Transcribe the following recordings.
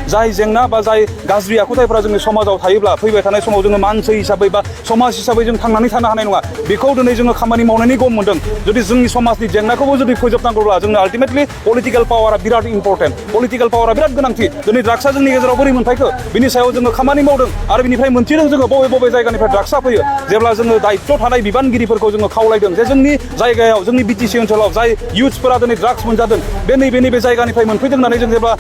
जाय जेंना बा जाय गाज्रि आखुथायफोरा जोंनि समाजाव थायोब्ला फैबाय थानाय समाव जोङो मानसि हिसाबै बा समाज हिसाबै जों थांनानै थानो हानाय नङा बेखौ दिनै जोङो खामानि मावनायनि गम मोनदों जुदि जोंनि समाजनि जेंनाखौबो जुदि फोजोबनांगौब्ला जोंनो आल्टिमेटलि पलिटिकेल पावारा बिराद इम्पर्टेन्ट पलिटिकेल पावारा बिराद गोनांथि दिनै ड्राग्सआ जोंनि गेजेराव बोरै मोनफायखो बिनि सायाव जोङो खामानि मावदों आरो बिनिफ्राय मोनथिदों जोङो बबे जायगानिफ्राय ड्राग्सआ फैयो जेब्ला जोङो दायित्व थानाय बिबानगिरिफोरखौ जोङो खावलायदों जे जोंनि जायगायाव जोंनि BTC ओनसोलाव जाय इयुथ्सफोरा दिनै ड्राग्स मोनजादों बे नैबे जायगानिफ्राय मोनफैदों होननानै जों जेब्ला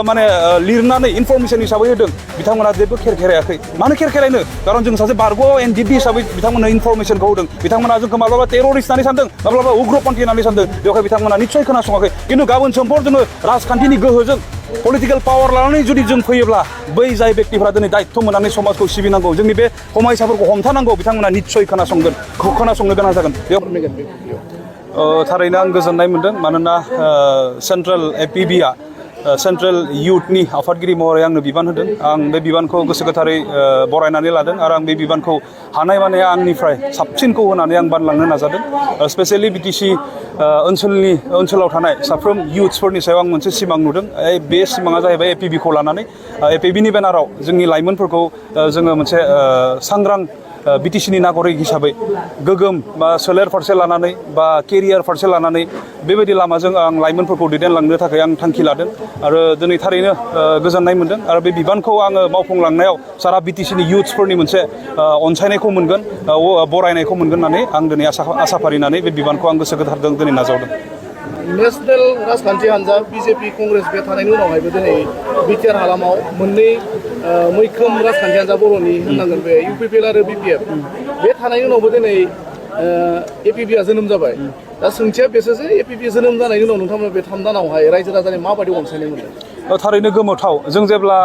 माने लिरनानै इनफरमेसन हिसाबै होदों बिथांमोना जेबो खेरखेरायाखै मानो खेरखेरायनो खारन जों सासे बारग' NDB हिसाबै बिथांमोननो इनफरमेसनखौ होदों बिथांमोना जोंखौ माब्लाबा टेररिस्ट होननानै सानदों माब्लाबा उग्रपन्थी होननानै सानदों बेवहाय बिथांमोना निस्सय खोनासङाखै खिन्थु गाबोन समफोर जोङो राजखान्थिनि गोहोजों पलिटिकेल पावार लानानै जुदि जों फैयोब्ला बै जाय व्यक्तिफ्रा दिनै दायित्व मोननानै समाजखौ सिबिनांगौ जोंनि बे समायसाफोरखौ हमथानांगौ बिथांमोना निस्सय खोनासंनो गोनां जागोन थारैनो आं गोजोननाय मोनदों मानोना सेन्ट्रेल APBआ सेन्ट्रेल इयुथनि आफादगिरि महरै आंनो बिबान होदों आं बे बिबानखौ गोसो गोथारै बरायनानै लादों आरो आं बे बिबानखौ हानाय माने आंनिफ्राय साबसिनखौ होनानै आं बानलांनो नाजादों स्पेसियेलि BTC ओनसोलाव थानाय साफ्रोम इयुथ्सफोरनि सायाव आं मोनसे सिमां नुदों बे सिमाङा जाहैबाय APBखौ लानानै APBनि बेनाराव जोंनि लाइमोनफोरखौ जोङो मोनसे सांग्रां BTCनि नागरिक हिसाबै गोगोम बा सोलेर फारसे लानानै बा केरियार फारसे लानानै बेबायदि लामाजों आं लाइमोनफोरखौ दैदेनलांनो थाखाय आं थांखि लादों आरो दिनै थारैनो गोजोननाय मोनदों आरो बे बिबानखौ आङो मावफुंलांनायाव सारा BTCनि इयुथ्सफोरनि मोनसे अनसायनायखौ मोनगोन बरायनायखौ मोनगोन होननानै आं दिनै आसा फारिनानै बे बिबानखौ आं गोसो गोथारजों दिनै नाजावदों नेशनेल राजखान्थि हान्जा BJP कंग्रेस बे थानायनि उनावहायबो दिनै बिटिआर हालामाव मोननै मैखोम राजखान्थि हान्जा बर'नि होननांगोन बे UPPL आरो BPF बे थानायनि उनावबो दिनै APBआ जोनोम जाबाय दा सोंथिया बेसोरसो APB जोनोम जानायनि उनाव नोंथांमोना बे 3 दानावहाय रायजो राजानि माबायदि अनसायनाय मोनदों थारैनो गोमोथाव जों जेब्ला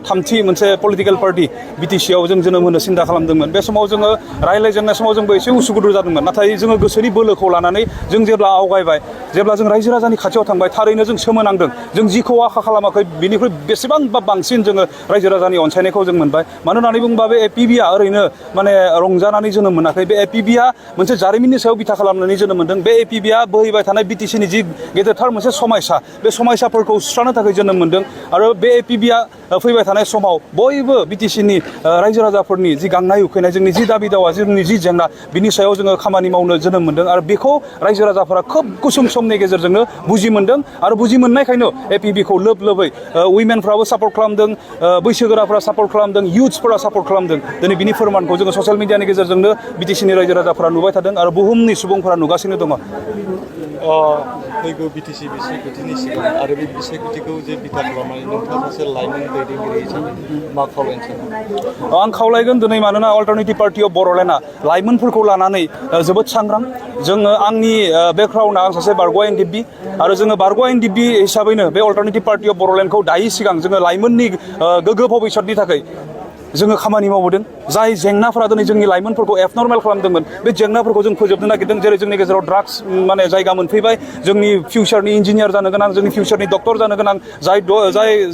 थामथि मोनसे पलिटिकेल पार्टी BTCआव जों जोनोम होनो सिन्था खालामदोंमोन बे समाव जोङो रायज्लायजेननाय समाव जोंबो एसे उसुगुथु जादोंमोन नाथाय जोङो गोसोनि बोलोखौ लानानै जों जेब्ला आवगायबाय जेब्ला जों रायजो राजानि खाथियाव थांबाय थारैनो जों सोमोनांदों जों जिखौ आखा खालामाखै बिनिख्रुइ बेसेबांबा बांसिन जोङो रायजो राजानि अनसायनायखौ जों मोनबाय मानो होननानै बुङोबा बे APBआ ओरैनो माने रंजानानै जोनोम मोनाखै बे APBआ मोनसे जारिमिननि सायाव बिथा खालामनानै जोनोम मोनदों बे APBआ बोहैबाय थानाय BTCनि जि गेदेरथार मोनसे समायसा बे समायसाफोरखौ सुस्रांनो थाखाय जोनोम मोनदों आरो बे APBआ फैबाय थानाय समाव बयबो BTCनि रायजो राजाफोरनि जि गांनाय उखैनाय जोंनि जि दाबि दावा जोंनि जि जेंना बिनि सायाव जोङो खामानि मावनो जोनोम मोनदों आरो बेखौ रायजो राजाफोरा खोब गुसुं समनि गेजेरजोंनो बुजि मोनदों आरो बुजि मोननायखायनो APBखौ लोबै उइमेनफ्राबो सापर्ट खालामदों बैसोगोराफ्रा सापर्ट खालामदों इयुथ्सफोरा सापर्ट खालामदों दिनै बिनि फोरमानखौ जोङो ससियेल मिडियानि गेजेरजोंनो BTCनि रायजो राजाफोरा नुबाय थादों आरो बुहुमनि सुबुंफोरा नुगासिनो दङ फैगौ BTC बिसायख'थिनि सिगां आरो बे बिसायख'थिखौ जे बिथा खालामनानै नोंथाङा सासे लाइमोन दैदेनगिरि हिसाबै मा खावलायनो सानो आं खावलायगोन दिनै मानोना अल्टारनेटिभ पार्टि अफ बर'लेण्डआ लाइमोनफोरखौ लानानै जोबोद सांग्रां जोङो आंनि बेकग्राउन्डआ आं सासे बारग' NDB आरो जोङो बारग' NDB हिसाबैनो बे अल्टारनेटिभ पार्टि अफ बर'लेण्डखौ दायै सिगां जोङो लाइमोननि गोग्गो भबिष्यतनि थाखाय जोङो खामानि मावबोदों जाय जेंनाफोरा दिनै जोंनि लाइमोनफोरखौ एबनर्मेल खालामदोंमोन बे जेंनाफोरखौ जों फोजोबनो नागिरदों जेरै जोंनि गेजेराव ड्राग्स माने जायगा मोनफैबाय जोंनि फिउचारनि इन्जिनियार जानो गोनां जोंनि फिउचारनि डक्टर जानो गोनां जाय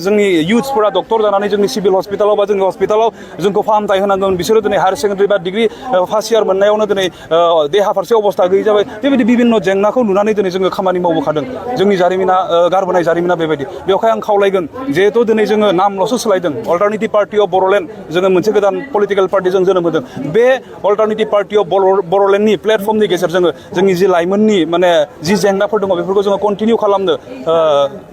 जोंनि इयुथ्सफोरा डक्टर जानानै जोंनि सिभिल हस्पिटालाव बा जोंनि हस्पिटालाव जोंखौ फाहामथाय होनांगोन बिसोरो दिनै हायार सेकेन्डारि बा डिग्री फार्स्ट इयार मोननायावनो दिनै देहा फारसे अबस्था गैयै जाबाय बेबायदि बिभिन्न जेंनाखौ नुनानै दिनै जोङो खामानि मावबोखादों जोंनि जारिमिना गारबोनाय जारिमिना बेबायदि बेवहाय आं खावलायगोन जिहेथु दिनै जोङो नामल'सो सोलायदों अल्टारनेटिभ पार्टि अफ बर'लेण्ड जोङो मोनसे गोदान पलिटिकेल पार्टिजों जोनोम होदों बे अल्टारनेटिभ पार्टि अफ बर'लेण्डनि प्लेटफर्मनि गेजेरजों जोंनि जि लाइमोननि माने जि जेंनाफोर दङ बेफोरखौ जोङो कन्टिनिउ खालामनो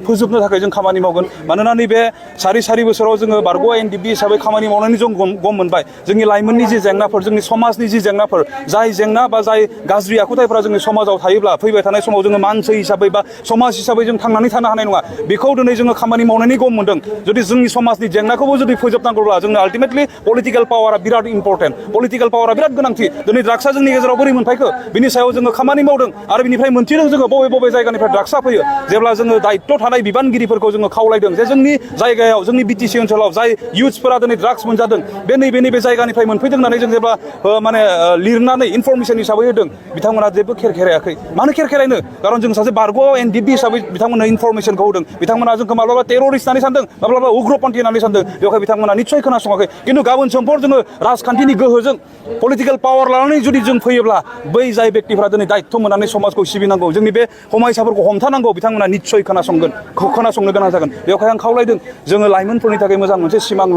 फोजोबनो थाखाय जों खामानि मावगोन मानोना नैबे सारि बोसोराव जोङो बारग' NDB हिसाबै खामानि मावनायनि जों गम मोनबाय जोंनि लाइमोननि जि जेंनाफोर जोंनि समाजनि जि जेंनाफोर जाय जेंना बा जाय गाज्रि आखुथायफोरा जोंनि समाजाव थायोब्ला फैबाय थानाय समाव जोङो मानसि हिसाबै बा समाज हिसाबै जों थांनानै थानो हानाय नङा बेखौ दिनै जोङो खामानि मावनायनि गम मोनदों जुदि जोंनि समाजनि जेंनाखौबो जुदि फोजोबनांगौब्ला जोंनो आल्टिमेटलि पलिटिकेल पावारा बिराद इम्पर्टेन्ट पलिटिकेल पावारा बिराद गोनांथि दिनै ड्राग्सआ जोंनि गेजेराव बोरै मोनफायखो बिनि सायाव जोङो खामानि मावदों आरो बिनिफ्राय मोनथिदों जोङो बबे जायगानिफ्राय ड्राग्सआ फैयो जेब्ला जोङो दायित्व थानाय बिबानगिरिफोरखौ जोङो खावलायदों जे जोंनि जायगायाव जोंनि BTC ओनसोलाव जाय इयुथ्सफोरा दिनै ड्राग्स मोनजादों बे नैबे जायगानिफ्राय मोनफैदों होननानै जों जेब्ला माने लिरनानै इनफरमेसन हिसाबै होदों बिथांमोना जेबो खेरखेरायाखै मानो खेरखेरायनो खारन जों सासे बारग' NDB हिसाबै बिथांमोननो इनफरमेसनखौ होदों बिथांमोना जोंखौ माब्लाबा टेररिस्ट होननानै सानदों माब्लाबा उग्रपन्थी होननानै सानदों बेवहाय बिथांमोना निस्सय खोनासङाखै खिन्थु गाबोन समफोर जोङो राजखान्थिनि गोहोजों पलिटिकेल पावार लानानै जुदि जों फैयोब्ला बै जाय बेक्तिफ्रा दिनै दायित्व मोननानै समाजखौ सिबिनांगौ जोंनि बे समायसाफोरखौ हमथानांगौ बिथांमोना निस्सय खोनासंनो गोनां जागोन बेवहाय आं खावलायदों जोङो लाइमोनफोरनि थाखाय मोजां मोनसे सिमां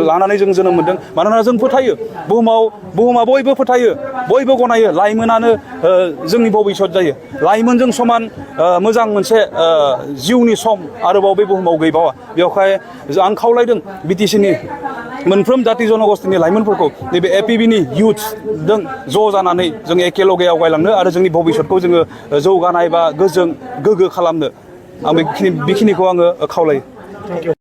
लानानै जों जोनोम मोन्दों मानोना जों फोथायो बुहुमा बयबो फोथायो बयबो गनायो लाइमोनानो जोंनि भबिष्यत जायो लाइमोनजों समान मोजां मोनसे जिउनि सम आरोबाव बे बुहुमाव गैबावा बेवहाय आं खावलायदों बिटिसिनि मोनफ्रोम जाति जनगोष्ठीनि लाइमोनफोरखौ नैबे एपिबिनि इयुथजों ज' जानानै जों एखेलगे आवगायलांनो आरो जोंनि भबिष्यतखौ जोङो जौगानाय बा गोजों गोग्गो खालामनो आं बेखिनिखौ आङो खावलायो